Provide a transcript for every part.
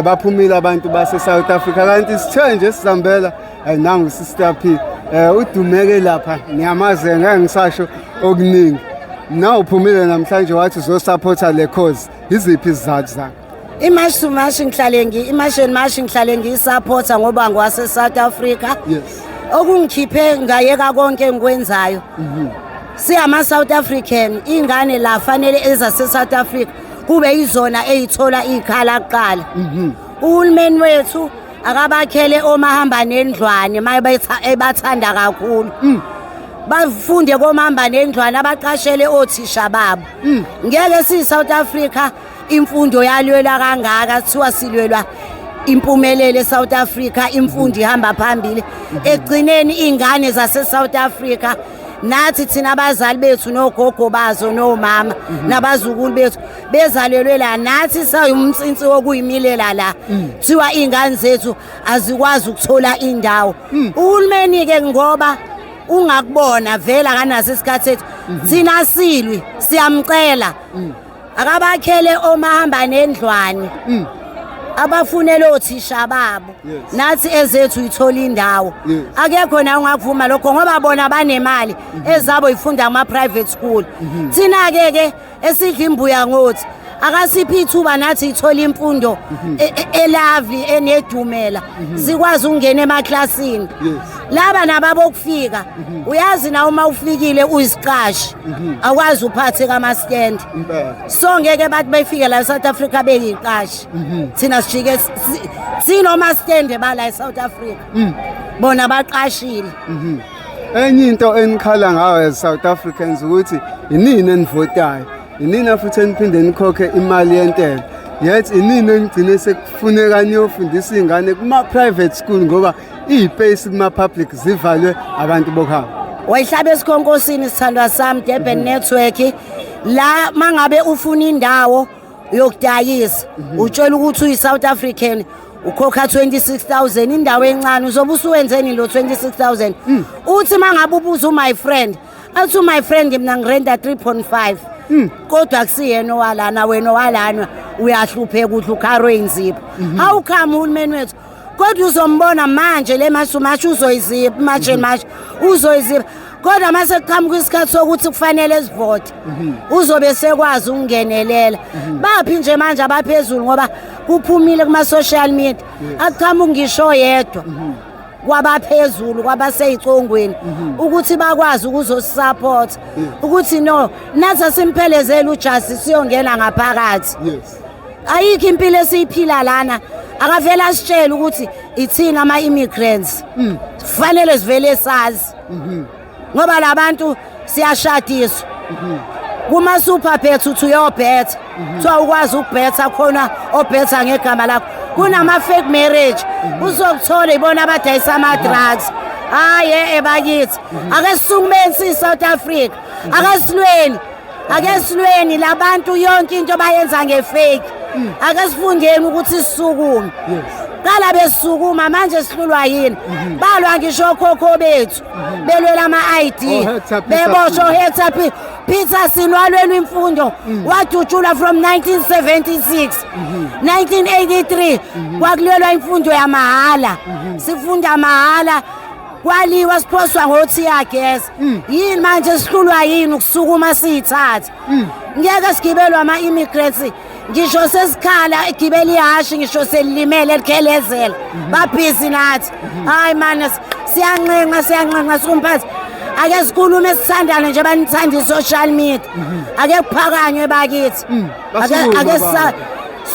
Baphumile abantu base South Africa, kanti sithe nje sizambela nangu Sister P, udumeke lapha, niyamazi, ngeke ngisasho okuningi. Na uphumile namhlanje wathi uzosupporta le cause, iziphi izizathu zakho? I-March to March ngihlale ngi i-March and March ngihlale ngiyisupporta ngoba ngwase South Africa. Okungikhiphe ngayeka konke engikwenzayo. Siyama South African, ingane la fanele ezase South Africa kube izona ezithola ikhala kuqala. Uhulumeni wethu akabakhele omahamba nendlwane maye ebathanda kakhulu. Bafunde komahamba nendlwane, abaqashele othisha babo. Ngeke siyi South Africa imfundo yalwelwa kangaka, kuthiwa silwelwa impumelelo eSouth Africa, imfundo ihamba phambili, ekugcineni ingane zase South Africa, nathi thina abazali bethu nogogo bazo nomama nabazukulu bethu bezalelwe la, nathi sayumnsinsi wokuyimilela la, kuthiwa ingane zethu azikwazi ukuthola indawo. Uhulumeni ke ngoba ungakubona vela akanaso isikhathi sethu thina, silwi siyamcela akabakhele omahamba nendlwane, abafunele othisha babo, nathi ezethu ithola indawo. Akekho na ungakuvuma lokho ngoba bona banemali, ezabo ifunda kuma private school. Thina ke esidla imbuya ngothi akasiphi ithuba nathi ithola imfundo elovely enedumela, sikwazi ukungena emaklasini. Laba nababokufika, uyazi na uma ufikile uyisiqashi akwazi uphathe kama-stand. So ngeke bathi befike la e-South Africa beyiqashi, thina sijike sinoma-stand bala e-South Africa, bona baqashile. Enye into enikhala ngayo as South Africans ukuthi inini enivotayo, inini futhi eniphinde nikhokhe imali yentela, yet inini enigcine sekufuneka niyofundisa iy'ngane kuma-private school ngoba iy'space kuma-public zivalwe abantu bokuhamba. Wayihlaba esikhonkosini, sithandwa sami. Durban Network la, mangabe ufuna indawo yokudayisa, utshela ukuthi uyi-South African, ukhokha 26,000 indawo encane. Uzobe usuwenzeni lo 26,000? Uthi mangabe ubuza my friend, athi my friend, mina ngirenta 3.5, kodwa kusiyena owalana, wena owalana uyahlupheka, udla ukharo inzipho. How come uhulumeni wethu? Kodwa uzombona manje le March to March uzoyizipha, March and March uzoyizipha, kodwa mase kuqhamuka isikhathi sokuthi kufanele sivote, uzobe sekwazi ukungenelela. Baphi nje manje abaphezulu? Ngoba kuphumile kuma social media, akuqhamuki ngisho yedwa kwabaphezulu, kwabaseyicongweni, ukuthi bakwazi ukuzosisupport ukuthi no, nathi asimphelezele uJustice siyongena ngaphakathi. Ayikho impilo esiyiphila lana. Akavele asitshele ukuthi ithina ama-immigrants kufanele sivele sazi, ngoba labantu siyashadiswa kuma-super bet, uthi uyobhetha, kuthiwa ukwazi ukubhetha khona obhetha ngegama lakho, kunama-fake marriage uzokuthola, ibona abadayisa ama-drugs. Hhayi, e-e bakithi, ake sisukumeni siyi-South Africa, ake silweni, ake silweni labantu, yonke into bayenza ngefake. Ake sifundeni ukuthi sisukume. Qala besukuma, manje sihlulwa yini? Balwa ngisho okhokho bethu belwela ama-ID, Oh, Hector Peterson. beboshwa Hector Peterson walwelwa imfundo, wadutshulwa from 1976, 1983 kwakulwelwa imfundo yamahhala, sifunda mahhala, kwaliwa, siphoswa ngo-tear gas. Yini manje? Sihlulwa yini ukusukuma siyithathe? Ngeke sigibelwe ama-immigrants, ngisho sesikhala egibela ihashi, ngisho selilimele likhelezela, babhizi nathi. Hayi mani, siyanxenxa, siyanxenxa, sikumphathi, ake sikhulume, sithandane nje, banithanda i-social media, ake kuphakanywe bakithi. Basukume ake abantu.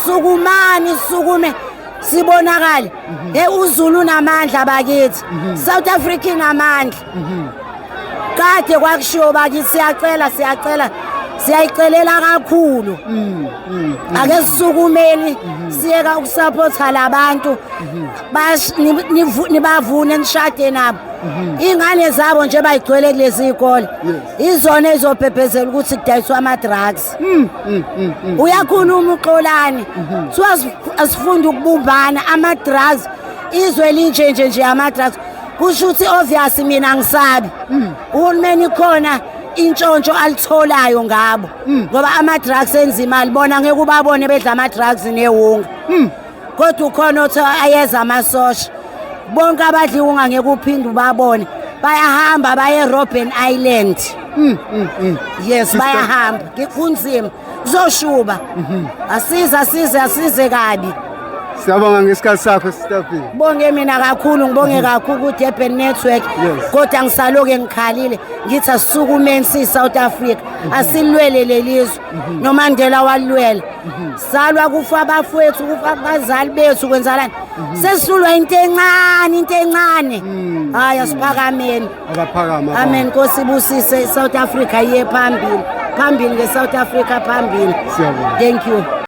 Sukumani, sukume sibonakale. Hey, uZulu unamandla bakithi, South Africa inamandla. Kade kwakushiwo bakithi, siyacela, siyacela, siyayicelela kakhulu, ake sisukumeni, siyeka ukusupporta labantu. Nibavune, nishade nabo, iy'ngane zabo nje bayigcwele kulezi iy'kole, izona ey'zobhebhezela ukuthi kudayiswa ama-drugs. Uyakhuluma uXolani, kuthiwa asifunde ukubumbana, ama-drugs, izwe linje nje nje ama-drugs. Kusho ukuthi obvious mina ngisabi uhulumeni khona. Intshontsho alitholayo ngabo, ngoba ama-drugs enza imali. Bona ngeke ubabone bedla ama-drugs newunga, kodwa ukhona othi ayeza amasosha. Bonke abadla iwunga ngeke uphinde ubabone, bayahamba baye eRobben Island. Yes, bayahamba. Kunzima, kuzoshuba. Asize, asize, asize kabi. Siyabonga ngesikhathi sakho, Sister B. Bonge mina kakhulu, ngibonge kakhulu ku-Durban Network. Kodwa ngisaloke ngikhalile, ngithi asisukumeni siyi-South Africa, asilwele lelizwe noMandela walwela. Salwa, kufa abafowethu, kufa abazali bethu, kwenzalani? Sesihlulwa into encane, into encane. Hhayi, asiphakameni. Abaphakama. Amen. Nkosi ibusise i-South Africa, iye phambili, phambili nge-South Africa, phambili. Siyabonga. Thank you.